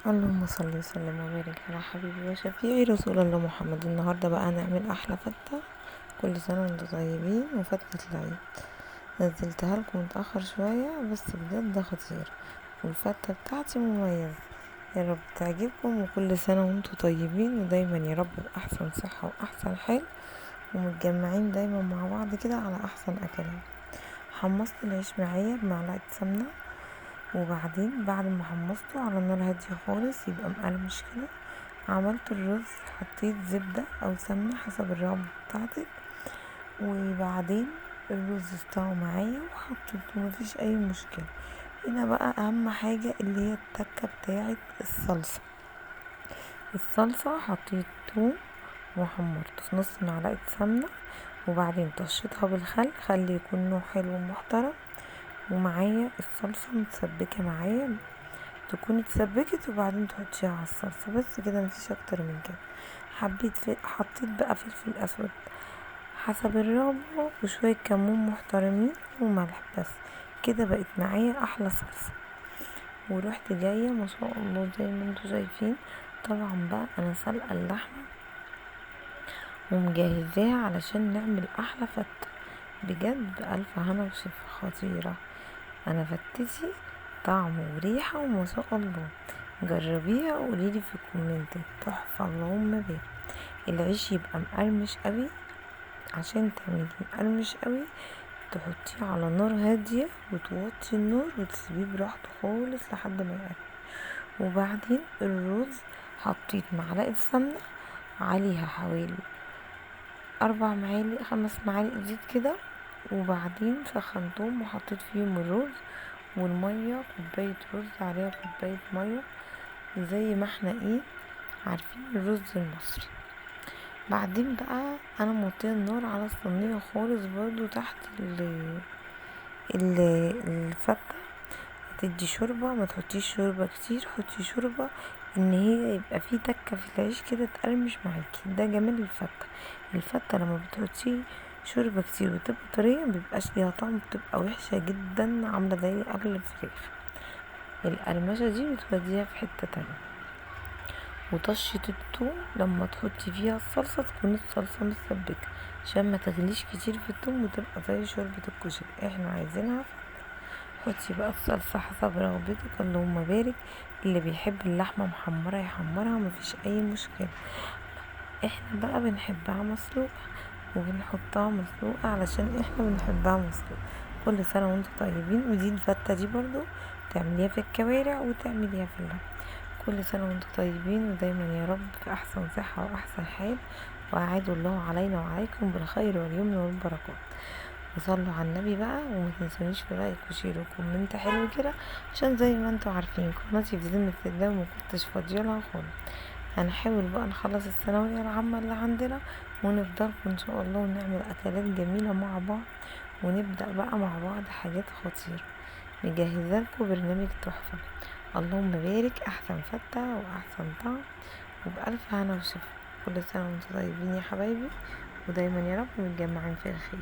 اللهم صل وسلم وبارك على حبيبي وشفيعي رسول الله محمد. النهارده بقى هنعمل احلى فتة، كل سنة وانتم طيبين. وفتة العيد نزلتها لكم متأخر شوية بس بجد خطير، والفتة بتاعتي مميزة، يا رب تعجبكم. وكل سنة وانتم طيبين، ودايما يا رب بأحسن صحة وأحسن حال، ومتجمعين دايما مع بعض كده على أحسن أكلات. حمصت العيش معايا بمعلقة سمنة، وبعدين بعد ما حمصته على نار هادية خالص يبقى مقرمش كده، عملت الرز، حطيت زبدة او سمنة حسب الرغبة بتاعتك، وبعدين الرز استوى معايا وحطيته مفيش اي مشكلة. هنا بقى اهم حاجة اللي هي التكة بتاعة الصلصة. الصلصة حطيت توم وحمرته في نص معلقة سمنة، وبعدين طشيتها بالخل، خل يكون نوع حلو ومحترم، ومعايا الصلصة متسبكة معايا، تكون اتسبكت وبعدين تحطيها على الصلصة بس كده، مفيش اكتر من كده. حطيت بقى فلفل اسود حسب الرغبة، وشوية كمون محترمين وملح، بس كده بقت معايا احلى صلصة. ورحت جاية ما شاء الله زي ما انتوا شايفين. طبعا بقى انا سلقة اللحمة ومجهزاها علشان نعمل احلى فتة، بجد بألف هنا وشفا، خطيرة. انا فتتي طعم وريحة وما شاء الله، جربيها وقوليلي في الكومنتات، تحفة اللهم بارك. العيش يبقى مقرمش قوي، عشان تعمليه مقرمش قوي تحطيه على نار هادية وتوطي النار وتسيبيه براحته خالص لحد ما يقرمش. وبعدين الرز حطيت معلقة سمنة عليها حوالي 4 معالق 5 معالق زيت كده، وبعدين سخنتهم وحطيت فيهم الرز والمية، كوباية رز عليها كوباية مية زي ما احنا عارفين الرز المصري. بعدين بقى انا موطيه النار على الصينية خالص برضو تحت الفتة، تدي شوربة، ما تحطيش شوربة كتير، حطي شوربة ان هي يبقى في تكة في العيش كده تقرمش معاكي، ده جمال الفتة. الفتة لما بتحطيه شوربة كتير وتبقى طرية مبيبقاش ليها طعم، بتبقى وحشة جدا، عاملة زي اكل الفراخ. القرمشة دي بتوديها في حتة تانية. وطشة التوم لما تحطي فيها الصلصة تكون الصلصة متسبكة عشان ما تغليش كتير في التوم وتبقى زي شوربة الكشري، احنا عايزينها فتة. حطي بقى الصلصة حسب رغبتك، اللهم بارك. اللي بيحب اللحمة محمرة يحمرها مفيش اي مشكلة، احنا بقى بنحبها مسلوقة وبنحطها مسلوقة علشان احنا بنحبها مسلوقة. كل سنة وانتم طيبين. ودي الفتة دي برضو تعمليها في الكوارع وتعمليها في اللحمة. كل سنة وانتم طيبين، ودايما يا رب في احسن صحة واحسن حال، واعاد الله علينا وعليكم بالخير واليمن والبركات. وصلوا على النبي بقى، وما تنسونيش في like و share و comment حلو كده، عشان زي ما انتم عارفين قناتي في ذمة الله وما كنتش فاضية لها خالص. هنحاول بقى نخلص الثانوية العامة اللي عندنا ونفضلكم ان شاء الله، ونعمل اكلات جميلة مع بعض، ونبدأ بقى مع بعض حاجات خطيرة. مجهزة لكم برنامج تحفة، اللهم بارك، احسن فتة واحسن طعم، وبألف هنا وشفا. كل سنة وانتم طيبين يا حبايبي، ودايما يا رب متجمعين في الخير.